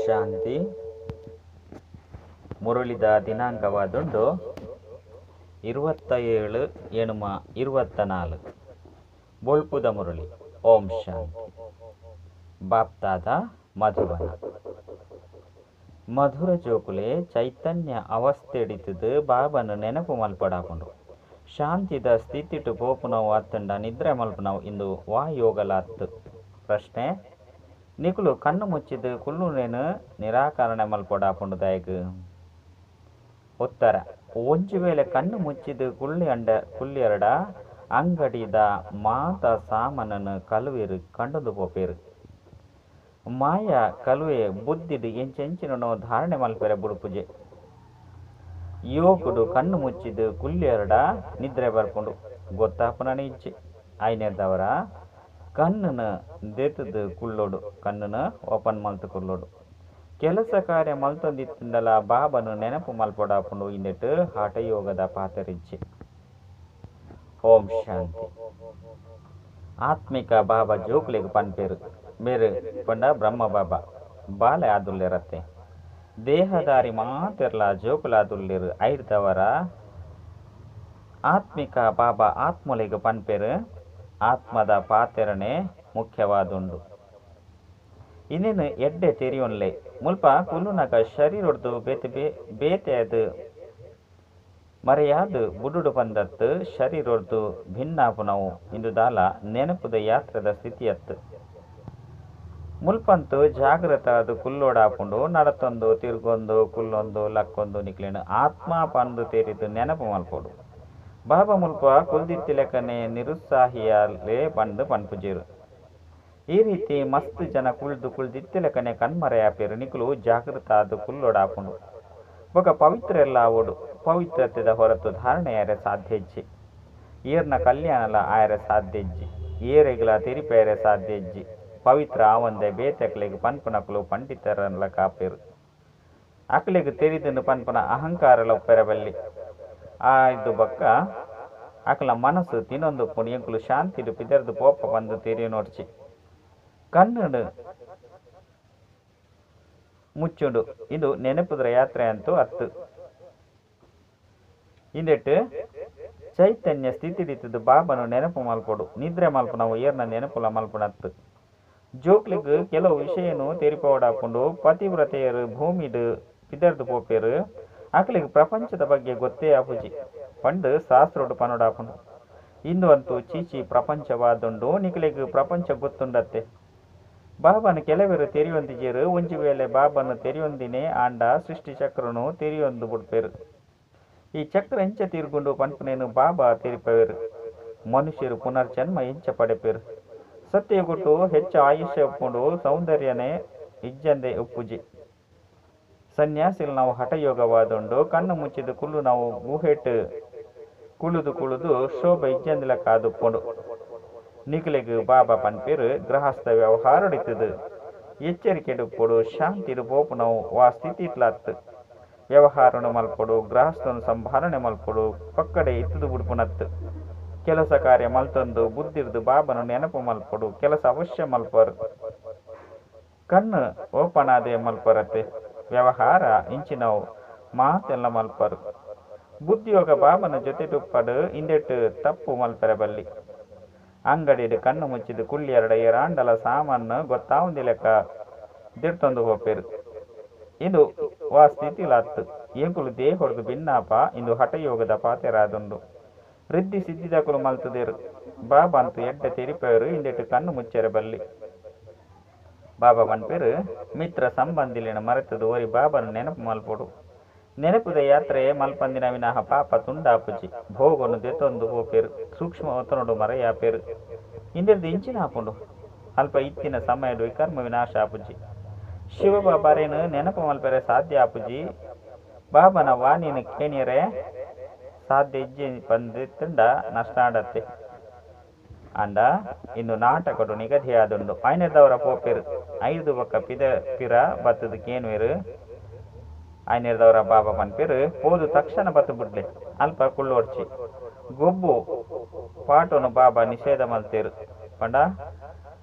ಶಾಂತಿ. ಮುರಳಿದ ದಿನಾಂಕವಾದುಂಡು 27/8/24. ಬೊಳ್ಪುದ ಮುರಳಿ. ಓಂ ಶಾಂತಿ. ಬಾಪ್ತಾದ ಮಧುಬನ. ಮಧುರ ಜೋಕುಲೆ ಚೈತನ್ಯ ಅವಸ್ಥೆಡಿತದು ಬಾಬನ ನೆನಪು ಮಲ್ಪಡಾಪುಂಡು. ಶಾಂತಿದ ಸ್ಥಿತಿಟು ಪೋಪುನವು ಅತ್ತಂಡ ನಿದ್ರೆ ಮಲ್ಪುನವು ಇಂದು ವಾಯೋಗಲಾತ್ತು. ಪ್ರಶ್ನೆ: ನಿಕುಲು ಕಣ್ಣು ಮುಚ್ಚಿದು ಕುಲ್ಲುನೇನು ನಿರಾಕರಣೆ ಮಲ್ಪಡಾಪುಂಡು ದಾಯಗ್? ಉತ್ತರ: ಒಂಜಿ ವೇಳೆ ಕಣ್ಣು ಮುಚ್ಚಿದು ಕುಳ್ಳಿಯರಡ ಅಂಗಡಿದ ಮಾತ ಸಾಮಾನನ್ನು ಕಲುವೆರು ಕಂಡೊಂದು ಪೋಪೇರು. ಮಾಯಾ ಕಲುವೆ ಬುದ್ಧಿಡು ಎಂಚೆಂಚಿನೋ ಧಾರಣೆ ಮಲ್ಪೆರೆ ಬುಡುಪುಜೆ. ಯೋಗುಡು ಕಣ್ಣು ಮುಚ್ಚಿದು ಕುಳ್ಳಿಯರಡ ನಿದ್ರೆ ಬರ್ಪುಂಡು, ಗೊತ್ತಾಪುನ ಇಜ್ಜೆ. ಐನೆದವರ ಕಣ್ಣನ್ನು ದೆತ್ತದು ಕುಳ್ಳೋಡು, ಕಣ್ಣನ್ನು ಓಪನ್ ಮಲ್ತು ಕುಳ್ಳೋಡು. ಕೆಲಸ ಕಾರ್ಯ ಮಲ್ತೊಂದಿತ್ತಂಡಲ ಬಾಬನು ನೆನಪು ಮಲ್ಪೊಡಾಪುಂಡು. ಇಂದೆಟ್ ಹಠಯೋಗದ ಪಾತರಿಜ್ಜೆ. ಓಂ ಶಾಂತಿ. ಆತ್ಮಿಕ ಬಾಬಾ ಜೋಕುಲೆಗ್ ಪನ್ಪೇರು ಮೇರು ಪಂಡ ಬ್ರಹ್ಮ ಬಾಬಾ ಬಾಲೆ ಆದುಲ್ಲೆರತ್ತೆ. ದೇಹದಾರಿ ಮಾತೆರ್ಲ ಜೋಕುಲಾದುಲ್ಲೆರು. ಐರ್ದವರ ಆತ್ಮಿಕ ಬಾಬಾ ಆತ್ಮೊಲೆಗ್ ಪನ್ಪೇರು. ಆತ್ಮದ ಪಾತೆರನೆ ಮುಖ್ಯವಾದುಂಡು. ಇನ್ನೇನು ಎಡ್ಡೆ ತೆರಿಯೊನ್ಲೆ. ಮುಲ್ಪ ಕುಲ್ಲುನಗ ಶರೀರೊಡ್ದು ಬೇತೆ ಬೇತೆಯಾದ ಮರೆಯಾದ ಬುಡುಡು ಪಂದತ್ತು ಶರೀರೊಡ್ದು ಭಿನ್ನಾಪುನವು ಇಂದು ದಾಲ ನೆನಪುದ ಯಾತ್ರದ ಸ್ಥಿತಿಯತ್ತು. ಮುಲ್ಪಂತು ಜಾಗೃತ ಅದು ಕುಲ್ಲೋಡಾಪುಂಡು. ನಡತೊಂದು ತಿರ್ಗೊಂದು ಕುಲ್ಲೊಂದು ಲಕ್ಕೊಂದು ನಿಕ್ಲೇನು ಆತ್ಮ ಪಂದು ತೆರಿದು ನೆನಪು ಮಲ್ಪೊಡು. ಬಾಬಾ ಮುಲ್ಪ ಕುಲ್ದಿತ್ತಿಲೆಕ್ಕನೆ ನಿರುತ್ಸಾಹಿಯಲೇ ಪಂದು ಪನ್ಪುಜೇರು. ಈ ರೀತಿ ಮಸ್ತ್ ಜನ ಕುಳ್ದು ಕುಳ್ದಿತ್ತಿಲೆಕ್ಕನೆ ಕಣ್ಮರೆಯಾಪೇರು. ನಿಕುಲು ಜಾಗೃತ ಅದು ಕುಲ್ಲೋಡಾಪುಂಡು. ಬೊಕ ಪವಿತ್ರ ಎಲ್ಲ ಆವೋಡು. ಪವಿತ್ರತೆದ ಹೊರತು ಧಾರಣೆ ಆಯರೆ ಸಾಧ್ಯ ಇಜ್ಜಿ. ಏರ್ನ ಕಲ್ಯಾಣಲ ಆಯರೆ ಸಾಧ್ಯ ಇಜ್ಜಿ. ಏರೆಗ್ಲ ತೆರಿಪೇರೆ ಸಾಧ್ಯ ಇಜ್ಜಿ. ಪವಿತ್ರ ಆವಂದೆ ಬೇತೆಕ್ಲೆಗ್ ಪನ್ಪುನಕುಲು ಪಂಡಿತರನ್ಲ ಕಾಪೇರು. ಅಕ್ಲೆಗ್ ತೆರಿದನ್ನು ಪನ್ಪುನ ಅಹಂಕಾರಲ ಉಪ್ಪೆರಬಲ್ಲಿ. ಆ ಇದು ಬೊಕ್ಕ ಅಕ್ಲ ಮನಸ್ಸು ತಿನ್ನೊಂದು ಪುಣಿ ಎಂಕುಲು ಶಾಂತಿಡು ಪಿದರ್ದು ಪೋಪ ಬಂದು ತೆರಿಯ ನೋಡ್ಚಿ. ಕಣ್ಣು ಮುಚ್ಚುಂಡು. ಇದು ನೆನಪುದ್ರ ಯಾತ್ರೆ ಅಂತೂ ಅತ್ತು. ಇಂದೆಟ್ಟು ಚೈತನ್ಯ ಸ್ಥಿತಿಡಿತದ್ದು ಬಾಬನು ನೆನಪು ಮಲ್ಪೊಡು. ನಿದ್ರೆ ಮಲ್ಪುನವು ಏರ್ನ ನೆನಪುಲ ಮಲ್ಪುನತ್ತು. ಜೋಕ್ಲಿಗ್ ಕೆಲವು ವಿಷಯನು ತೆರಿಪೋಡಾಪುಂಡು. ಪತಿವ್ರತೆಯರು ಭೂಮಿಡು ಪಿದರ್ದು ಪೋಪೇರು. ಅಕ್ಲಿಗ್ ಪ್ರಪಂಚದ ಬಗ್ಗೆ ಗೊತ್ತೇ ಆಪುಜಿ ಪಂಡು ಶಾಸ್ತ್ರೋಡು ಪನೋಡಾಪುಂಡು. ಇಂದು ಅಂತೂ ಚೀಚಿ ಪ್ರಪಂಚವಾದುಂಡು. ನಿಕ್ಲೆಗ್ ಪ್ರಪಂಚ ಗೊತ್ತುಂಡತ್ತೆ. ಬಾಬನ ಕೆಲವರು ತೆರಿಯೊಂದಿಜೇರು. ಒಂಜಿ ವೇಳೆ ಬಾಬನು ತೆರಿಯೊಂದಿನೇ ಆಂಡ ಸೃಷ್ಟಿ ಚಕ್ರನು ತೆರಿಯೊಂದು ಬುಡ್ಪೇರು. ಈ ಚಕ್ರ ಎಂಚ ತೀರ್ಗುಂಡು ಪನ್ಪುನೇನು ಬಾಬಾ ತೆರಿಪವೇರು. ಮನುಷ್ಯರು ಪುನರ್ಜನ್ಮ ಎಂಚ ಪಡೆಪೇರು. ಸತ್ಯಗುಟ್ಟು ಹೆಚ್ಚು ಆಯುಷ್ಯ ಉಪ್ಪುಂಡು. ಸೌಂದರ್ಯನೇ ಇಜ್ಜಂದೆ ಉಪ್ಪುಜಿ. ಸನ್ಯಾಸಿಲ್ ನಾವು ಹಠಯೋಗವಾದುಂಡು. ಕಣ್ಣು ಮುಚ್ಚಿದು ಕುಲ್ಲು ನಾವು ಗುಹೆಟ್ ಕುಳುದು ಕುಳುದು ಶೋಭೆ ಇಜ್ಜಂದಿಲ ಕಾದುಪ್ಪುಂಡು. ನಿಕಲೆಗ್ ಬಾಬಾ ಪನ್ಪೇರು ಗೃಹಸ್ಥ ವ್ಯವಹಾರಡಿತದು ಎಚ್ಚರಿಕೆಡುಪ್ಪೊಡು. ಶಾಂತಿಡು ಪೋಪುನವು ವಾ ಸ್ಥಿತಿ ಇಟ್ಲಾತ್ತು. ವ್ಯವಹಾರನು ಮಲ್ಪೊಡು, ಗೃಹಸ್ಥನು ಸಂಭಾರಣೆ ಮಲ್ಪೊಡು, ಪಕ್ಕಡೆ ಇತ್ತದು ಬುಡ್ಪುನತ್ತು. ಕೆಲಸ ಕಾರ್ಯ ಮಲ್ತೊಂದು ಬುದ್ಧಿರ್ದು ಬಾಬನು ನೆನಪು ಮಲ್ಪೊಡು. ಕೆಲಸ ಅವಶ್ಯ ಮಲ್ಪರು. ಕಣ್ಣು ಓಪನ್ ಆದೆ ಮಲ್ಪರತ್ತೆ. ವ್ಯವಹಾರ ಇಂಚಿನವು ಮಾತೆಲ್ಲ ಮಲ್ಪರು. ಬುದ್ಧಿಯೋಗ ಬಾಬನ ಜೊತೆಟುಪ್ಪಡು. ಇಂದೆಟ್ಟು ತಪ್ಪು ಮಲ್ಪೆರ ಬಲ್ಲಿ. ಅಂಗಡಿಡು ಕಣ್ಣು ಮುಚ್ಚಿದು ಕುಳ್ಳಿಯರಡ ಏರಾಂಡಲ ಸಾಮಾನು ಗೊತ್ತಾವಂದಿ ಲೆಕ್ಕ ದಿಡ್ತೊಂದು ಹೋಪೇರು. ಇಂದು ವಾ ಸ್ಥಿತಿಲಾತ್ತು. ಎಂಕುಲು ದೇಹೊಡ್ದು ಭಿನ್ನಾಪ. ಇಂದು ಹಠಯೋಗದ ಪಾತೆರಾದುಂಡು. ರಿದ್ದಿ ಸಿದ್ಧಿದಕುಲು ಮಲ್ತದೇರು. ಬಾಬಾ ಅಂತೂ ಎಡ್ಡೆ ತೆರಿಪೇರು. ಇಂದೆಟ್ಟು ಕಣ್ಣು ಮುಚ್ಚೆರೆ ಬಲ್ಲಿ. ಬಾಬಾ ಪನ್ಪೇರು ಮಿತ್ರ ಸಂಬಂಧಿಲಿನ ಮರೆತದು ಓರಿ ಬಾಬನ ನೆನಪು ಮಲ್ಪೊಡು. ನೆನಪುದ ಯಾತ್ರೆ ಮಲ್ಪಂದಿನ ವಿನಃ ಪಾಪ ತುಂಡಾಪುಜಿ. ಭೋಗನು ದೆತ್ತೊಂದು ಹೋಪೇರು. ಸೂಕ್ಷ್ಮ ಒತ್ತನೊಡು ಮರೆಯಾಪೇರು. ಇಂದೆರ್ದು ಇಂಚಿನ ಆಪುಂಡು. ಅಲ್ಪ ಇತ್ತಿನ ಸಮಯಡು ವಿಕರ್ಮ ವಿನಾಶ ಆಪುಜಿ. ಶಿವಬಾಬಾರೇನು ನೆನಪು ಮಲ್ಪೆರೆ ಸಾಧ್ಯ ಆಪುಜಿ. ಬಾಬನ ವಾಣಿನ ಕೇಣಿಯರೆ ಸಾಧ್ಯ ಇಜ್ಜಿ ಪಂದಿತ್ತಂಡ ನಷ್ಟ ಆಡತ್ತೆ. ಅಂಡ ಇನ್ನು ನಾಟಕಡು ನಿಗದಿಯಾದುಂಡು. ಐನೆದವರ ಪೋಪೇರು. 5 ಬೊಕ್ಕ ಪಿದ ಪಿರ ಬತ್ತದು ಕೇನುವೆರು. ಐನೆದವರ ಬಾಬಾ ಪನ್ಪೇರು ಪೋದು ತಕ್ಷಣ ಬತ್ತು ಬುಡ್ಲೆ. ಅಲ್ಪ ಕುಳ್ಳೋಡ್ಚಿ ಗೊಬ್ಬು ಪಾಟನು ಬಾಬಾ ನಿಷೇಧ ಮಲ್ತೇರು. ಪಂಡ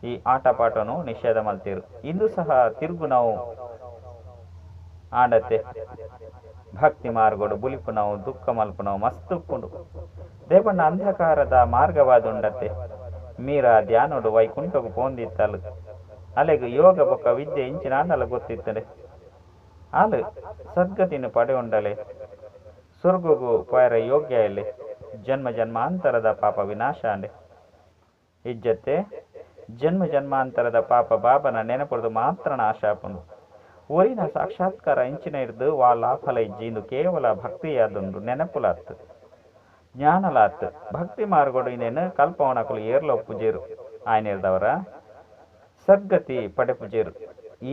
ಈ ಆಟ ಪಾಟನು ನಿಷೇಧ ಮಲ್ತೇರು. ಇಂದು ಸಹ ತಿರುಗು ನಾವು ಆಂಡತೆ ಭಕ್ತಿ ಮಾರ್ಗಡು ಬುಲಿಪುನವು ದುಃಖ ಮಲ್ಪುನವು ಮಸ್ತ್ ಉಪ್ಪುಂಡು. ದೇವಣ್ಣ ಅಂಧಕಾರದ ಮಾರ್ಗವಾದುಂಡತೆ. ಮೀರಾ ಧ್ಯಾನೋಡು ವೈಕುಂಠಗು ಪೋಂದಿತ್ತಲು. ಅಲೆಗ್ ಯೋಗ ಬೊಕ್ಕ ವಿದ್ಯೆ ಇಂಚಿನಾಂಡಲ ಗೊತ್ತಿತ್ತಂಡೆ. ಆಲು ಸದ್ಗತಿನ ಪಡೆಯುಂಡಲೆ ಸ್ವರ್ಗಗು ಪೋಯರ ಯೋಗ್ಯ ಇಲ್ಲೆ. ಜನ್ಮ ಜನ್ಮಾಂತರದ ಪಾಪ ವಿನಾಶ ಅಂಡೆ. ಇಜ್ಜತ್ತೆ ಜನ್ಮ ಜನ್ಮಾಂತರದ ಪಾಪ ಬಾಬನ ನೆನಪುರ್ದು ಮಾತ್ರ ನಾಶ ಆಪುಂಡು. ಒರಿನ ಸಾಕ್ಷಾತ್ಕಾರ ಇಂಚಿನ ಹಿಡ್ದು ವಾ ಲಾಭಲ ಇಜ್ಜಿ. ಇಂದು ಕೇವಲ ಭಕ್ತಿಯಾದುಂಡು, ನೆನಪುಲಾತ್ ಜ್ಞಾನಲಾತ್. ಭಕ್ತಿ ಮಾರ್ಗಡು ಇಂದೇನು ಕಲ್ಪವನಕುಲು ಏರ್ಲ ಒಪ್ಪುಜೇರು, ಆಯ್ನಿರ್ದವರ ಸದ್ಗತಿ ಪಡೆಪುಜೇರು.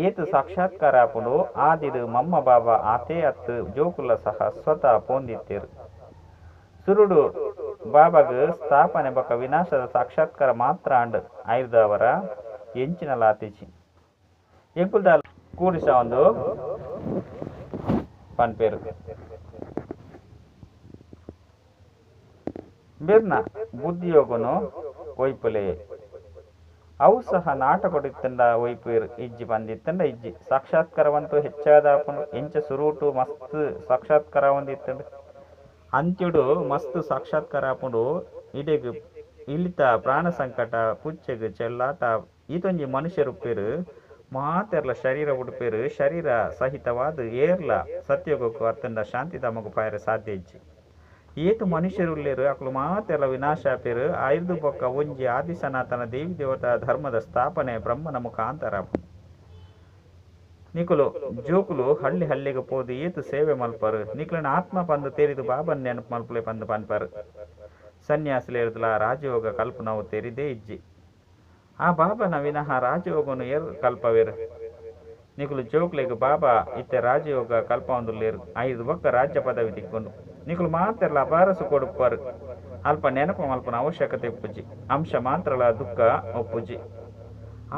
ಏತು ಸಾಕ್ಷಾತ್ಕಾರ ಆಪುಂಡು ಆದಿಡು ಮಮ್ಮ ಬಾಬಾ ಆತೇ ಅತ್ತು ಜೋಕುಲ ಸಹ ಸ್ವತಃ ಪೋಂದಿತ್ತೇರು. ಸುರುಡು ಬಾಬಾಗ್ ಸ್ಥಾಪನೆ ಬೊಕ್ಕ ವಿನಾಶದ ಸಾಕ್ಷಾತ್ಕಾರ ಮಾತ್ರ ಅಂಡ್ ಐರ್ದವರ ಎಂಚಿನ ಲಾತಿಚಿ ಎಂಕುಲ್ದ ಕೂಡಿಸ ಒಂದು ಪನ್ಪೇರು. ಬಿರ್ನ ಬುದ್ಧಿಯೋಗನು ಒಯ್ಪುಲೆ ಅವು ಸಹ ನಾಟಕೊಡಿತ್ತಂಡ ಒಯ್ಪೇರು. ಇಜ್ಜಿ ಬಂದಿತ್ತಂಡ ಇಜ್ಜಿ ಸಾಕ್ಷಾತ್ಕಾರವಂತೂ ಹೆಚ್ಚಾದ ಆಪುಂಡು. ಎಂಚ ಸುರೂಟು ಮಸ್ತ್ ಸಾಕ್ಷಾತ್ಕಾರ ಒಂದಿತ್ತಂಡು ಅಂತ್ಯುಡು ಮಸ್ತ್ ಸಾಕ್ಷಾತ್ಕಾರ ಆಪುಂಡು. ಇಡೆಗ್ ಇಳಿತ ಪ್ರಾಣ ಸಂಕಟ ಪುಚ್ಚೆಗ್ ಚೆಲ್ಲಾಟ ಈತೊಂಜಿ ಮನುಷ್ಯರುಪ್ಪೇರು ಮಾತೆರ್ಲ ಶರೀರ ಉಡುಪೇರು. ಶರೀರ ಸಹಿತವಾದ ಏರ್ಲ ಸತ್ಯೋಗಕ್ಕೂ ಅತ್ತಂಡ ಶಾಂತಿಧಾಮಕ್ಕೂ ಪಾಯರೆ ಸಾಧ್ಯ ಇಜ್ಜಿ. ಏತು ಮನುಷ್ಯರುಲ್ಲೇರು ಅಕುಲು ಮಾತೆರ್ಲ ವಿನಾಶ ಆಪೇರು. ಐರ್ದು ಬೊಕ್ಕ ಒಂಜಿ ಆದಿ ಸನಾತನ ದೇವಿ ದೇವತಾ ಧರ್ಮದ ಸ್ಥಾಪನೆ ಬ್ರಹ್ಮನ ಮುಖಾಂತರ. ನಿಕುಲು ಜೋಕುಲು ಹಳ್ಳಿ ಹಳ್ಳಿಗೆ ಪೋದು ಏತು ಸೇವೆ ಮಲ್ಪರು. ನಿಕ್ಲನ ಆತ್ಮ ಪಂದು ತೆರಿದು ಬಾಬನ್ ನೆನಪು ಮಲ್ಪಲೆ ಪಂದು ಪನ್ಪರು. ಸನ್ಯಾಸಿಲೇರ್ದಲ ರಾಜಯೋಗ ಕಲ್ಪನವು ತೆರಿದೇ ಇಜ್ಜಿ. ಆ ಬಾಬನ ವಿನಃ ರಾಜಯೋಗನು ಏರ್ ಕಲ್ಪವೇರು. ನಿಕುಲು ಜೋಕ್ಲೆಗ್ ಬಾಬಾ ಇತ್ತೆ ರಾಜಯೋಗ ಕಲ್ಪವಂದುಲ್ಲೇರು. ಐದು ಬೊಕ್ಕ ರಾಜ್ಯ ಪದವಿ ತಿಕ್ಕೊಂಡು ನಿಕುಲು ಮಾತೆರ್ಲ ಅಪಾರ ಸುಖ ಕೊಡುಪ್ಪರು. ಅಲ್ಪ ನೆನಪು ಮಲ್ಪನ ಅವಶ್ಯಕತೆ ಉಪ್ಪುಜಿ. ಅಂಶ ಮಾತ್ರಲ ದುಃಖ ಒಪ್ಪುಜಿ.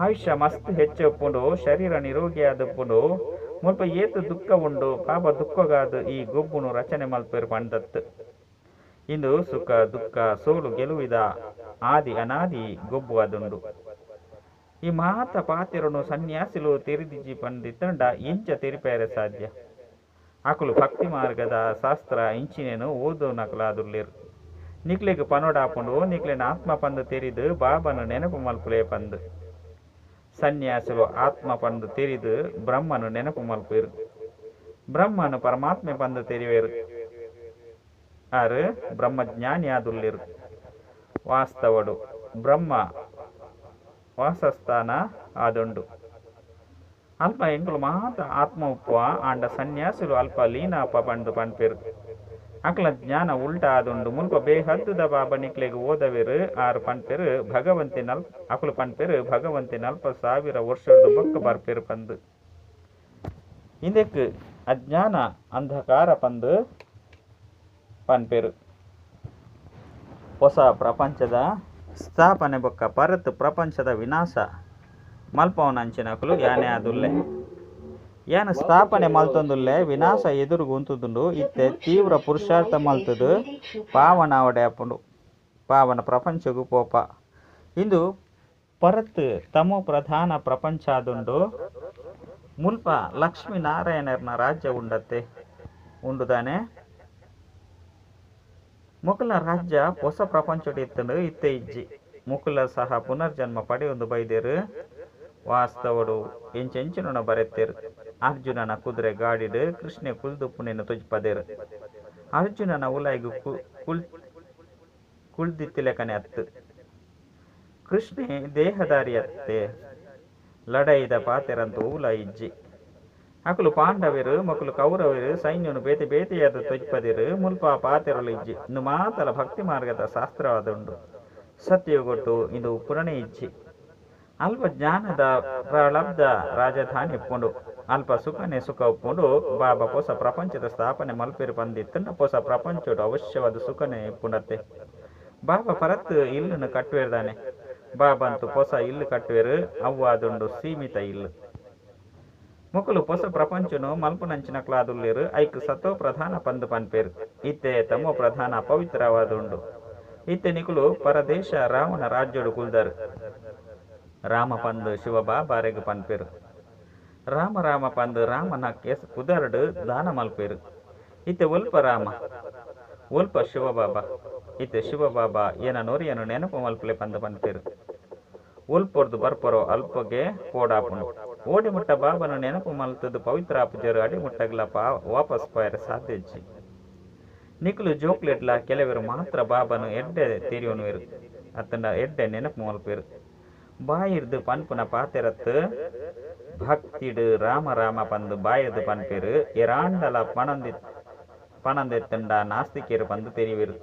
ಆಯುಷ್ಯ ಮಸ್ತ್ ಹೆಚ್ಚು ಉಪ್ಪುಂಡು, ಶರೀರ ನಿರೋಗಿಯಾದ ಉಪ್ಪುಂಡು. ಮುಲ್ಪ ಏತು ದುಃಖ ಉಂಡು. ಬಾಬಾ ದುಃಖಗಾದ ಈ ಗೊಬ್ಬುನು ರಚನೆ ಮಲ್ಪೇರು ಪಂಡತ್ತು. ಇಂದು ಸುಖ ದುಃಖ ಸೋಲು ಗೆಲುವಿದ ಆದಿ ಅನಾದಿ ಗೊಬ್ಬು ಅದುಂಡು. ಈ ಮಾತ ಪಾತಿರನು ಸನ್ಯಾಸಿಲು ತೆರಿದಿಜಿ ಪಂಡಿತ್ತಂಡ ಎಂಚ ತೆರಿಪೇರೆ ಸಾಧ್ಯ? ಅಕುಲು ಭಕ್ತಿ ಮಾರ್ಗದ ಶಾಸ್ತ್ರ ಇಂಚಿನೇನು ಓದು ನಕಲಾದುಲ್ಲೇರು. ನಿಕ್ಲೆಗ್ ಪನೋಡಾಪುಂಡು ನಿಕ್ಲೆನ ಆತ್ಮ ಪಂದು ತೆರಿದು ಬಾಬನ ನೆನಪು ಮಲ್ಪುಲೇ ಪಂದು. ಸನ್ಯಾಸಿಲು ಆತ್ಮ ಪಂದು ತೆರಿದು ಬ್ರಹ್ಮನು ನೆನಪು ಮಲ್ಪೇರು. ಬ್ರಹ್ಮನು ಪರಮಾತ್ಮೆ ಪಂದು ತೆರಿವೇರು. ಆರು ಬ್ರಹ್ಮಜ್ಞಾನಿ ಆದುಲ್ಲೇರು. ವಾಸ್ತವಡು ಬ್ರಹ್ಮ ವಾಸಸ್ಥಾನ ಆದುಂಡು. ಅಲ್ಪ ಎಂಕುಲು ಮಾತ ಆತ್ಮ ಉಪ್ಪುವ ಆಂಡ ಸನ್ಯಾಸಿಲು ಅಲ್ಪ ಲೀನಾಪ ಪಂದು ಪನ್ಪೇರು. ಅಕ್ಲ ಜ್ಞಾನ ಉಲ್ಟಾ ಆದುಂಡು. ಮುಲ್ಪ ಬೇಹದ್ದುದ ಬಾಬಾ ನಿಕ್ಲೆಗ್ ಓದವೇರು. ಆರು ಪನ್ಪೇರು ಭಗವಂತೆ ನಲ್ ಅಕುಲು ಪನ್ಪೇರು ಭಗವಂತೆ ನಲ್ಪ ಸಾವಿರ ವರ್ಷದ ಬೊಕ್ಕ ಬರ್ಪೇರು ಪಂದು. ಇಂದಕ್ಕೆ ಅಜ್ಞಾನ ಅಂಧಕಾರ ಪಂದು ಪನ್ಪೇರು. ಹೊಸ ಪ್ರಪಂಚದ ಸ್ಥಾಪನೆ ಬೊಕ್ಕ ಪರತ್ ಪ್ರಪಂಚದ ವಿನಾಶ ಮಲ್ಪವನಂಚಿನಕುಲು ಯಾನೆ ಆದುಲ್ಲೆ. ಯಾನ ಸ್ಥಾಪನೆ ಮಲ್ತೊಂದುಲ್ಲೆ ವಿನಾಶ ಎದುರುಗು ಉಂತುದುಂಡು. ಇತ್ತೆ ತೀವ್ರ ಪುರುಷಾರ್ಥ ಮಲ್ತದು ಪಾವನ ಅವಡೆ ಆಪುಂಡು. ಪಾವನ ಪ್ರಪಂಚಗು ಪೋಪ. ಇಂದು ಪರತ್ ತಮೋ ಪ್ರಧಾನ ಪ್ರಪಂಚ ಆದುಂಡು. ಮುಲ್ಪ ಲಕ್ಷ್ಮೀನಾರಾಯಣರ್ನ ರಾಜ್ಯ ಉಂಡತ್ತೆ ಉಂಡುದಾನೆ. ಮುಕುಲ ರಾಜ್ಯ ಹೊಸ ಪ್ರಪಂಚಡ್ ಇತ್ತಂಡು ಇತ್ತೆ ಇಜ್ಜಿ. ಮುಕುಲ ಸಹ ಪುನರ್ಜನ್ಮ ಪಡೆಯೊಂದು ಬೈದೇರು. ವಾಸ್ತವಡು ಎಂಚೆಂಚಿನ ಬರೆತೇರು. ಅರ್ಜುನನ ಕುದುರೆ ಗಾಡಿಡು ಕೃಷ್ಣೆ ಕುಲ್ದುಪ್ಪುನೆನು ತೊಜ್ಪದೇರು. ಅರ್ಜುನನ ಉಲಾಯಿಗು ಕುಳ್ದಿತ್ತಿಲೆಕನೆ ಅತ್ತು. ಕೃಷ್ಣೆ ದೇಹದಾರಿ ಅತ್ತೆ. ಲಡೈದ ಪಾತೆರಂತೂ ಉಲ ಇಜ್ಜಿ. ಅಕುಲು ಪಾಂಡವರು ಮಕ್ಕಳು ಕೌರವರು ಸೈನ್ಯನು ಬೇತೆ ಬೇತೆಯಾದ ತೊಜ್ಪದಿರು. ಮುಲ್ಪ ಪಾತೆರಲು ಇಜ್ಜಿ. ಇನ್ನು ಮಾತಲ ಭಕ್ತಿ ಮಾರ್ಗದ ಶಾಸ್ತ್ರವಾದುಂಡು. ಸತ್ಯಗೊಟ್ಟು ಇದು ಪುರಣೆ ಇಜ್ಜಿ. ಅಲ್ಪ ಜ್ಞಾನದ ಪ್ರಲಬ್ಧ ರಾಜಧಾನಿ ಉಪ್ಪುಂಡು. ಅಲ್ಪ ಸುಖನೆ ಸುಖ ಉಪ್ಪುಂಡು. ಬಾಬಾ ಪೊಸ ಪ್ರಪಂಚದ ಸ್ಥಾಪನೆ ಮಲ್ಪೇರು ಪಂದಿತ್ತಂಡ ಪೊಸ ಪ್ರಪಂಚಡು ಅವಶ್ಯವಾದ ಸುಖನೆ ಇಪ್ಪುಂಡತ್ತೆ. ಬಾಬಾ ಪರತ್ ಇಲ್ಲನ್ನು ಕಟ್ಟುವೇರ್ದಾನೆ. ಬಾಬಾ ಅಂತೂ ಪೊಸ ಇಲ್ಲು ಕಟ್ಟುವೇರು. ಅವ್ವಾದುಂಡು ಸೀಮಿತ ಇಲ್ಲು. ಮುಕುಲು ಪೊಸ ಪ್ರಪಂಚನು ಮಲ್ಪುನಂಚಿನಕ್ಲಾದುಲ್ಲೇರು. ಐಕ್ ಸತೋ ಪ್ರಧಾನ ಪಂದು ಪನ್ಪೇರು. ಇತ್ತೆ ತಮೋ ಪ್ರಧಾನ ಪವಿತ್ರವಾದುಂಡು. ಇತ್ತೆ ನಿಕುಲು ಪರದೇಶ ರಾವಣ ರಾಜ್ಯಡು ಕುಲ್ದರು. ರಾಮ ಪಂದು ಶಿವ ಬಾಬಾರೆಗ್ ಪನ್ಪೇರು. Rama Rama ಪಂದು ರಾಮನ ಕೇಸ್ ಪುದರ್ಡ್ ದಾನ ಮಲ್ಪೇರು. ಇತ್ತೆ ಒಲ್ಪ ರಾಮ ಒಲ್ಪ ಶಿವಬಾಬಾ. ಇತ್ತೆ ಶಿವಬಾಬಾ ಏನ ನೊರಿಯನು ನೆನಪು ಮಲ್ಪಲೆ ಪಂದು ಪನ್ಪೇರು. ಒಲ್ಪೊರ್ದು ಬರ್ಪರೋ ಅಲ್ಪಗೆ ಪೋಡಾಪುಂಡು. ಓಡಿ ಮುಟ್ಟ ಬಾಬಾನ ನೆನಪು ಮಲ್ತದು ಪವಿತ್ರ ಆಪುಜರು ಅಡಿ ಮುಟ್ಟಗ್ಲ ವಾಪಸ್ ಪೋಯರೆ ಸಾಧ್ಯ ಇಜ್ಜಿ. ನಿಕುಲು ಜೋಕ್ಲೆಡ್ಲ ಕೆಲವರು ಮಾತ್ರ ಬಾಬಾನು ಎಡ್ಡೆ ತೆರಿಯೋನುವೆರು ಅತ್ತಂಡ ಎಡ್ಡೆ ನೆನಪು ಮಲ್ಪೇರು. ಬಾಯಿರ್ದು ಪನ್ಪುನ ಪಾತೆರತ್ತು ಭಕ್ತಿಡು ರಾಮ ರಾಮ ಪಂದು ಬಾಯಿರ್ದು ಪನ್ಪೇರು. ಎರಾಂಡಲ ಪಣಂದೆತ್ತಂಡ ನಾಸ್ತಿಕೇರು ಪಂದು ತೆರಿವೆರು.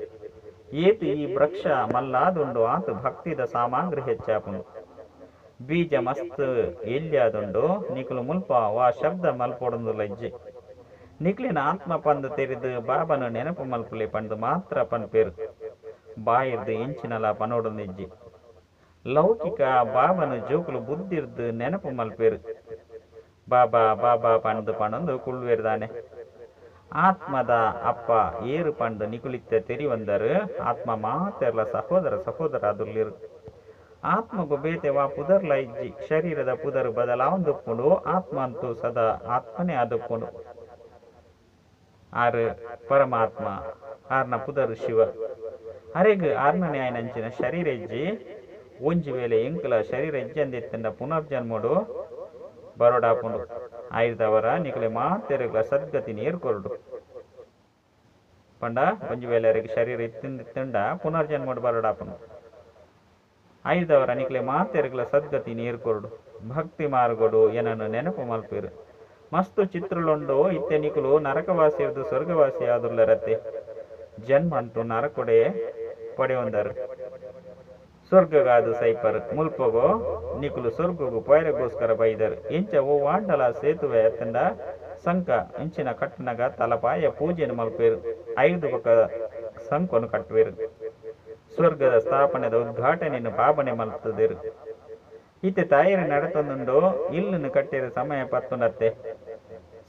ಏತು ಈ ವೃಕ್ಷ ಮಲ್ಲಾದುಂಡು ಆತು ಭಕ್ತಿದ ಸಾಮಗ್ರಿ ಹೆಚ್ಚಾಪುಂಡು. ಬೀಜ ಮಸ್ತ್ ಎಲ್ಯಾದುಂಡು ನಿಕುಲು ಮುಲ್ಪ ವಾ ಶಬ್ದ ಮಲ್ಪೊಡೊಂದುಲ್ಲ ಇಜ್ಜಿ. ನಿಕ್ಲಿನ ಆತ್ಮ ಪಂದು ತೆರಿದು ಬಾಬಾನು ನೆನಪು ಮಲ್ಪುಲೆ ಪಂದು ಮಾತ್ರ ಪನ್ಪೇರು. ಬಾಯಿರ್ದು ಇಂಚಿನಲ ಪನೊಡೊಂದಿಜ್ಜಿ. ಲೌಕಿಕ ಬಾಬಾನು ಜೋಕುಲು ಬುದ್ಧಿರ್ದು ನೆನಪು ಮಲ್ಪೇರು. ಬಾಬಾ ಬಾಬಾ ಪಂದು ಪಣೊಂದು ಕುಳ್ಳುವೆರ್ದಾನೆ. ಆತ್ಮದ ಅಪ್ಪ ಏರು ಪಂದು ನಿಕುಲಿತ್ತ ತೆರಿವಂದರು. ಆತ್ಮ ಮಾತೆರ್ಲ ಸಹೋದರ ಸಹೋದರ ಅದುಲ್ಲಿರು. ಆತ್ಮಗು ಬೇತೆ ವಾ ಪುದರ್ಲ ಇಜ್ಜಿ. ಶರೀರದ ಪುದರು ಬದಲಾವೊಂದುಪ್ಪುಂಡು. ಆತ್ಮ ಅಂತೂ ಸದಾ ಆತ್ಮನೇ ಆದುಪ್ಪುಂಡು. ಆರು ಪರಮಾತ್ಮ, ಆರ್ನ ಪುದರು ಶಿವ. ಅರೆಗ್ ಆರ್ನನೇ ಆಯ್ನಂಚಿನ ಶರೀರ ಇಜ್ಜಿ. ಒಂಜಿ ವೇಳೆ ಎಂಕಲ ಶರೀರ ಇಜ್ಜಂದಿತ್ತಂಡ ಪುನರ್ಜನ್ಮಡು ಬರೋಡಾಪುಂಡು. ಆಯ್ದವರ ನಿಕಲೆ ಮಾತೆರುಗಳ ಸದ್ಗತಿ ನೀರು ಕೊರಡು ಪಂಡ ಒಂಜಿ ವೇಳೆ ಅರೆಗ್ ಶರೀರ ಇತ್ತಿಂದಿತ್ತಂಡ ಪುನರ್ಜನ್ಮಡು ಬರೋಡಾಪುಂಡು. ಆಯ್ದವರ ನಿಕಲೆ ಮಾತೆರುಗಳ ಸದ್ಗತಿ ನೀರು ಕೊರಡು. ಭಕ್ತಿ ಮಾರ್ಗೊಡು ಏನನ್ನು ನೆನಪು ಮಲ್ಪೇರು. ಮಸ್ತು ಚಿತ್ರಲುಂಡು. ಇತ್ತೆ ನಿಕುಲು ನರಕವಾಸಿರ್ದು ಸ್ವರ್ಗವಾಸಿ ಆದುಲ್ಲರತ್ತೆ. ಜನ್ಮ ಅಂತೂ ನರಕೊಡೆ ಪಡೆಯೊಂದರು. ಸ್ವರ್ಗಗಾದು ಸೈಪರ್ ಮುಲ್ಪಗೋ ನಿಕುಲು ಸ್ವರ್ಗಗು ಪೈರಗೋಸ್ಕರ ಬೈದರು. ಇಂಚ ಓ ವಾಂಡಲ ಸೇತುವೆ ಅತ್ತಂಡ ಸಂಕ ಇಂಚಿನ ಕಟ್ಟನಗ ತಲಪಾಯ ಪೂಜೆಯನ್ನು ಮಲ್ಪೇರು. 5 ಬೊಕ ಸಂಕೊನು ಕಟ್ಟುವೆರು. ಸ್ವರ್ಗದ ಸ್ಥಾಪನೆದ ಉದ್ಘಾಟನೆಯನ್ನು ಬಾಬನೆ ಮಲ್ತದಿರು. ಇತ್ತೆ ತಾಯರು ನಡತೊಂದುಂಡು. ಇಲ್ಲನ್ನು ಕಟ್ಟಿರ ಸಮಯ ಪತ್ತುಂಡತ್ತೆ.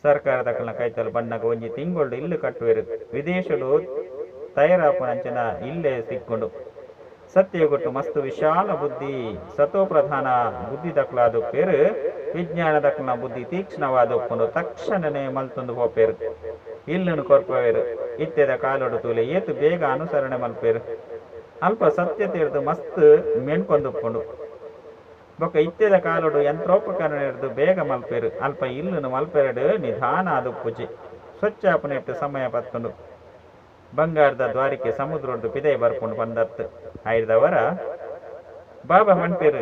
ಸರ್ಕಾರದ ಕೈತಲ್ ಬಣ್ಣಗ ಒಂಜಿ ತಿಂಗೊಳ್ಡು ಇಲ್ಲು ಕಟ್ಟುವೆರು. ವಿದೇಶಡು ತಯಾರಾಪುನಂಚಿನ ಇಲ್ಲೇ ಸಿಕ್ಕೊಂಡು. ಸತ್ಯಗೊಟ್ಟು ಮಸ್ತು ವಿಶಾಲ ಬುದ್ಧಿ ಸತೋಪ್ರಧಾನ ಬುದ್ಧಿ ದಕ್ಲಾದೊಪ್ಪೇರು. ವಿಜ್ಞಾನ ದಕ್ಲನ ಬುದ್ಧಿ ತೀಕ್ಷ್ಣವಾದೊಪ್ಪುಂಡು. ತಕ್ಷಣನೇ ಮಲ್ತೊಂದು ಪೋಪೇರು. ಇಲ್ಲನ್ನು ಕೊರ್ಪವೇರು. ಇತ್ತೆದ ಕಾಲೊಡು ತೂಲೆ ಏತು ಬೇಗ ಅನುಸರಣೆ ಮಲ್ಪೇರು. ಅಲ್ಪ ಸತ್ಯತೆರ್ದು ಮಸ್ತ್ ಮೆಣ್ಕೊಂದುಪ್ಪುಂಡು. ಬೊಕ ಇತ್ತೆದ ಕಾಲೊಡು ಯಂತ್ರೋಪಕರಣ ಹಿಡ್ದು ಬೇಗ ಮಲ್ಪೇರು. ಅಲ್ಪ ಇಲ್ಲನ್ನು ಮಲ್ಪೆರಡು ನಿಧಾನ ಆದುಪ್ಪುಜಿ. ಸ್ವಚ್ಛ ಆಪುನೆಟ್ಟು ಸಮಯ ಪತ್ತುಂಡು. ಬಂಗಾರದ ದ್ವಾರಿಕೆ ಸಮುದ್ರದ್ದು ಪಿದೈ ಬರ್ಪುಂಡು ಪಂದತ್ತು. ಆಯ್ದವರ ಬಾಬಾ ಪನ್ಪೇರು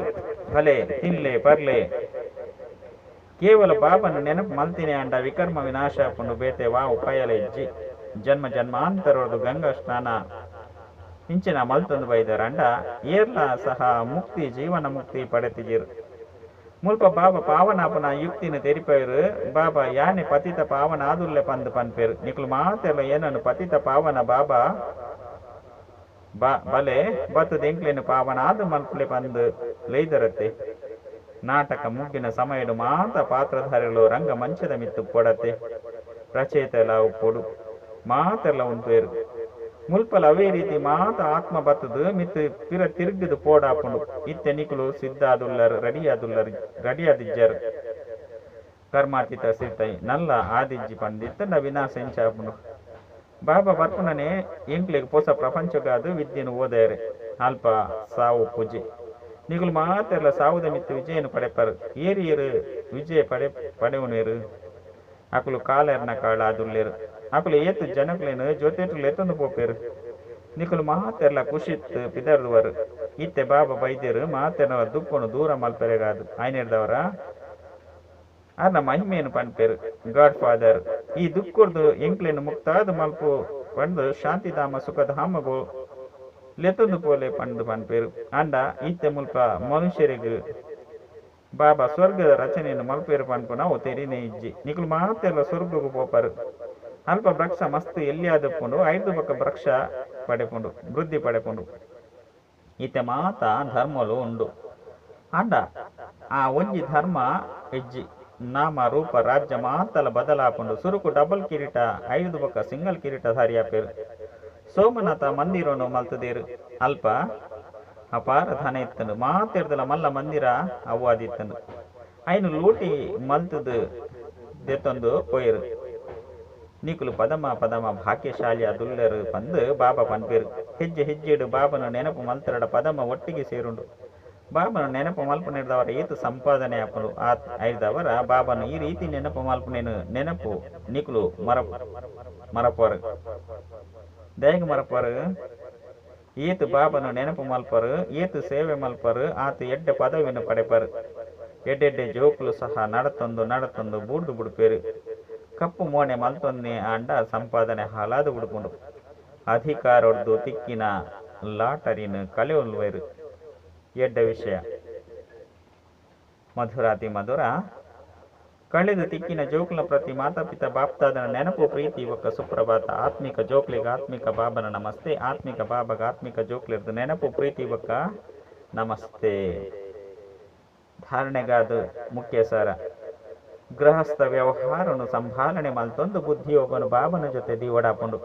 ಭಲೆ ತಿನ್ಲೆ ಪರ್ಲೆ. ಕೇವಲ ಬಾಬನ ನೆನಪು ಮಲ್ತಿನಿ ಅಂಡ ವಿಕರ್ಮ ವಿನಾಶ ಆಪುಂಡು. ಬೇತೆ ವಾ ಉಪಾಯಲ ಇಜ್ಜಿ. ಜನ್ಮ ಜನ್ಮಾಂತರೊರ್ದು ಗಂಗಾ ಸ್ನಾನ ಇಂಚಿನ ಮಲ್ತೊಂದು ಬೈದರ ಅಂಡ ಏರ್ಲ ಸಹ ಮುಕ್ತಿ ಜೀವನ ಮುಕ್ತಿ ಪಡೆತಿಜಿರು. ಮುಲ್ಪ ಬಾಬಾ ಪಾವನಾಪನ ಯುಕ್ತಿನ ತೆರಿಪೇರು. ಬಾಬಾ ಯಾನೆ ಪತಿತ ಪಾವನ ಆದುಲ್ಲೆ ಪಂದು ಪನ್ಪೇರು. ನಿಕುಲು ಮಾತೆಲ್ಲ ಏನನ್ನು ಪತಿತ ಪಾವನ ಬಾಬಾ ಬಲೆ ಬತ್ತದ ಎಂಕ್ಲೇನು ಪಾವನ ಆದು ಮಲ್ಪಲೆ ಪಂದು ಲೈದರತ್ತೆ. ನಾಟಕ ಮುಗ್ಗಿನ ಸಮಯಡು ಮಾತ ಪಾತ್ರಧಾರಿಗಳು ರಂಗ ಮಂಚದ ಮಿತ್ತು ಪೊಡತೆ. ರಚಯಿತೆಲ್ಲ ಉಪ್ಪೊಡು ಮಾತೆಲ್ಲ ಉಂತೇರು. ಮುಲ್ಪಲ ಅವೇ ರೀತಿ ಮಾತ ಆತ್ಮ ಬತ್ತದು ಮಿತ್ತು ಪಿರ ತಿರುಗಿದು ಪೋಡಾಪುಂಡು. ಇತ್ತೆ ನಿಕುಲು ಸಿದ್ಧಾದುಲ್ಲರು ರೆಡಿಯಾದುಲ್ಲರು ರೆಡಿಯಾದಿಜ್ಜರು. ಕರ್ಮಾತೀತ ಸಿದ್ಧ ನಲ್ಲ ಆದಿಜ್ಜಿ ಪಂಡಿತ್ತಂಡ ವಿನಾಶ ಇಂಚಾಪುಂಡು. ಬಾಬಾ ಬರ್ಪುನನೆ ಎಂಕ್ಲೆಗ್ ಪೊಸ ಪ್ರಪಂಚಗಾದು ವಿದ್ಯೆನು ಓದಾರೆ. ಅಲ್ಪ ಸಾವು ಪೂಜೆ ನಿಕುಲು ಮಾತೆಲ್ಲ ಸಾವುದ ಮಿತ್ತು ವಿಜಯನು ಪಡೆಪರು. ಏರು ಏರು ವಿಜಯ ಪಡೆವನೇರು. ಅಕುಲು ಕಾಲೆರ್ನ ಕಾಳ ಆದುಲ್ಲೇರು. ಅಕುಲು ಏತು ಜನಕ್ಲೇನು ಜೊತೆಟು ಎತ್ತೊಂದು ಪೋಪೇರು. ನಿಕುಲು ಮಾತೆರ್ಲ ಖುಷಿತ್ ಪಿದರ್ದುವರು. ಇತ್ತೆ ಬಾಬಾ ಬೈದ್ಯರು ಮಾತೆರ್ನ ದುಪ್ಪನು ದೂರ ಮಲ್ಪೆರೆಗಾದು ಆಯ್ನೆರ್ದವರ ಆರ್ನ ಮಹಿಮೆಯನ್ನು ಪನ್ಪೇರು. ಗಾಡ್ ಫಾದರ್ ಈ ದುಃಖರ್ದು ಎಂಕ್ಲೇನು ಮುಕ್ತಾದ ಮಲ್ಪು ಪಂದು ಶಾಂತಿಧಾಮ ಸುಖಧಾಮಗು ಲೆತ್ತೊಂದು ಪೋಲೆ ಪಂದು ಪನ್ಪೇರು. ಅಂಡ ಇತ್ತೆ ಮುಲ್ಪ ಮನುಷ್ಯರಿಗೂ ಬಾಬಾ ಸ್ವರ್ಗದ ರಚನೆಯನ್ನು ಮಲ್ಪೇರು ಪನ್ಪು ನಾವು ತೆರಿನೇ ಇಜ್ಜಿ. ನಿಕುಲು ಮಾತೆಲ್ಲ ಸ್ವರ್ಗಗೂ ಪೋಪರು. ಅಲ್ಪ ವೃಕ್ಷ ಮಸ್ತ್ ಎಲ್ಲಿಯಾದಪ್ಪುಂಡು. 5 ಬೊಕ ವೃಕ್ಷ ಪಡೆಪುಂಡು ವೃದ್ಧಿ ಪಡೆಪುಂಡು. ಇತ್ತೆ ಮಾತ ಧರ್ಮಲು ಉಂಡು. ಅಂಡ ಆ ಒಂಜಿ ಧರ್ಮ ಇಜ್ಜಿ. ನಾಮ ರೂಪ ರಾಜ್ಯ ಮಾತಲ ಬದಲಾಪುಂಡು. ಸುರುಕು ಡಬಲ್ ಕಿರೀಟ 5 ಬೊಕ ಸಿಂಗಲ್ ಕಿರೀಟ ಧಾರಿಯಾಪೇರು. ಸೋಮನಾಥ ಮಂದಿರನು ಮಲ್ತದೇರು. ಅಲ್ಪ ಅಪಾರ ಧನ ಇತ್ತಂಡು. ಮಾತೆರ್ದಲ ಮಲ್ಲ ಮಂದಿರ ಅವು ಆದಿತ್ತಂಡು. ಐನು ಲೂಟಿ ಮಲ್ತುದು ದೆತ್ತೊಂದು ಪೋಯೆರು. ನಿಕುಲು ಪದಮ ಪದಮ ಭಾಗ್ಯಶಾಲಿ ಅದುಲ್ಲೆರು ಪಂದು ಬಾಬಾ ಪನ್ಪೆರು. ಹೆಜ್ಜೆ ಹೆಜ್ಜೆಡು ಬಾಬನು ನೆನಪು ಮಲ್ತರಡ ಪದಮ ಒಟ್ಟಿಗೆ ಸೇರುಂಡು. ಬಾಬನು ನೆನಪು ಮಲ್ಪುನೆರ್ದವರ ಏತು ಸಂಪಾದನೆ ಆಪುಂಡು. ಐರ್ದವರ ಬಾಬನು ಈ ರೀತಿ ನೆನಪು ಮಲ್ಪುನೇನು ನೆನಪು ನಿಕುಲು ಮರಪರು. ದಯಗ ಮರಪರು. ಏತು ಬಾಬನು ನೆನಪು ಮಲ್ಪರು, ಏತು ಸೇವೆ ಮಲ್ಪರು, ಆತು ಎಡ್ಡೆ ಪದವಿಯನ್ನು ಪಡೆಪರು. ಎಡ್ಡೆಡ್ಡೆ ಜೋಕುಲು ಸಹ ನಡತೊಂದು ನಡತೊಂದು ಬೂರ್ದು ಬುಡ್ಪೇರು. ಕಪ್ಪು ಮೋಣೆ ಮಲ್ತೊಂದೆ ಆಂಡ ಸಂಪಾದನೆ ಹಾಲಾದು ಬುಡ್ಪುಂಡು. ಅಧಿಕಾರೊಡ್ದು ತಿಕ್ಕಿನ ಲಾಟರಿನ ಕಳೆಯೊಲ್ವೆರು. ಎಡ್ಡೆ ವಿಷಯ. ಮಧುರಾತಿ ಮಧುರ ಕಳೆದು ತಿಕ್ಕಿನ ಜೋಕುಲ ಪ್ರತಿ ಮಾತಾಪಿತ ಬಾಪ್ತಾದನ ನೆನಪು ಪ್ರೀತಿ ಬೊಕ್ಕ ಸುಪ್ರಭಾತ. ಆತ್ಮಿಕ ಜೋಕ್ಲಿಗ ಆತ್ಮಿಕ ಬಾಬನ ನಮಸ್ತೆ. ಆತ್ಮಿಕ ಬಾಬಗ ಆತ್ಮಿಕ ಜೋಕ್ಲಿರ್ದು ನೆನಪು ಪ್ರೀತಿ ಬೊಕ್ಕ ನಮಸ್ತೆ. ಧಾರಣೆಗಾದ ಮುಖ್ಯ ಸಾರ. ಗೃಹಸ್ಥ ವ್ಯವಹಾರನು ಸಂಭಾಲನೆ ಮಲ್ತೊಂದು ಬುದ್ಧಿಯೋಗನು ಬಾಬನ ಜೊತೆ ದೀವಡಾಪುಂಡು.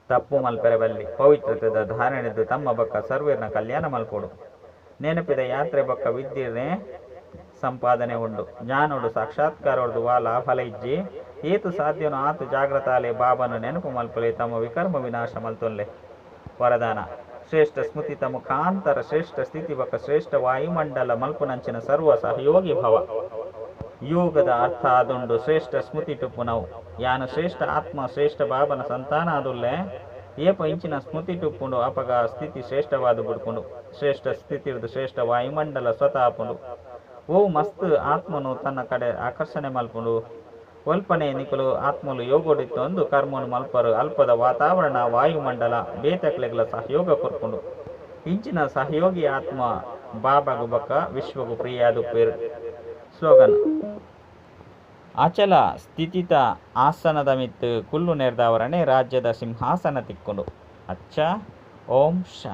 ತಪ್ಪು ಮಲ್ಪೆರೆ ಬಲ್ಲಿ. ಪವಿತ್ರತೆದ ಧಾರಣೆದು ತಮ್ಮ ಬೊಕ್ಕ ಸರ್ವೇರ್ನ ಕಲ್ಯಾಣ ಮಲ್ಪೊಡು. ನೆನಪಿದ ಯಾತ್ರೆ ಬೊಕ್ಕ ವಿದ್ಯೆನೆ ಸಂಪಾದನೆ ಉಂಡು. ಜ್ಞಾನೋಡು ಸಾಕ್ಷಾತ್ಕಾರೊಡ್ದು ವಾ ಲಾಭಲ ಇಜ್ಜಿ. ಏತು ಸಾಧ್ಯನೋ ಆತು ಜಾಗ್ರತಾಲೆ ಬಾಬನು ನೆನಪು ಮಲ್ಪಲೆ ತಮ್ಮ ವಿಕರ್ಮ ವಿನಾಶ ಮಲ್ತೊನ್ಲೆ. ವರದಾನ. ಶ್ರೇಷ್ಠ ಸ್ಮೃತಿತ ಮುಖಾಂತರ ಶ್ರೇಷ್ಠ ಸ್ಥಿತಿ ಬೊಕ್ಕ ಶ್ರೇಷ್ಠ ವಾಯುಮಂಡಲ ಮಲ್ಪುನಂಚಿನ ಸರ್ವ ಸಹಯೋಗಿ ಭವ. ಯೋಗದ ಅರ್ಥ ಆದುಂಡು ಶ್ರೇಷ್ಠ ಸ್ಮೃತಿ ಟುಪ್ಪುನವು. ಯಾನು ಶ್ರೇಷ್ಠ ಆತ್ಮ ಶ್ರೇಷ್ಠ ಬಾಬನ ಸಂತಾನ ಆದುಲ್ಲೆ. ಏಪ ಇಂಚಿನ ಸ್ಮೃತಿ ಟುಪ್ಪುಂಡು ಅಪಗ ಸ್ಥಿತಿ ಶ್ರೇಷ್ಠವಾದ ಬುಡ್ಪುಂಡು. ಶ್ರೇಷ್ಠ ಸ್ಥಿತಿರ್ದು ಶ್ರೇಷ್ಠ ವಾಯುಮಂಡಲ ಸ್ವತಃ ಆಪುಂಡು. ಓ ಮಸ್ತ್ ಆತ್ಮನು ತನ್ನ ಕಡೆ ಆಕರ್ಷಣೆ ಮಲ್ಪುಂಡು. ಒಲ್ಪನೆ ನಿಕುಲು ಆತ್ಮಲು ಯೋಗೋಡಿತ್ತೊಂದು ಕರ್ಮನು ಮಲ್ಪರು. ಅಲ್ಪದ ವಾತಾವರಣ ವಾಯುಮಂಡಲ ಬೇತಕ್ಲೆಗ್ಲ ಸಹಯೋಗ ಕೊರ್ಪುಂಡು. ಇಂಚಿನ ಸಹಯೋಗಿ ಆತ್ಮ ಬಾಬಾಗು ಬೊಕ್ಕ ವಿಶ್ವಗು ಪ್ರಿಯಾದುಪ್ಪೇರು. ಸ್ಲೋಗನ್. ಅಚಲ ಸ್ಥಿತಿತ ಆಸನದ ಮಿತ್ತು ಕುಲ್ಲು ನೆರ್ದವರನೆ ರಾಜ್ಯದ ಸಿಂಹಾಸನ ತಿಕ್ಕುಂಡು. ಅಚ್ಚ ಓಂ ಶಾಂತಿ.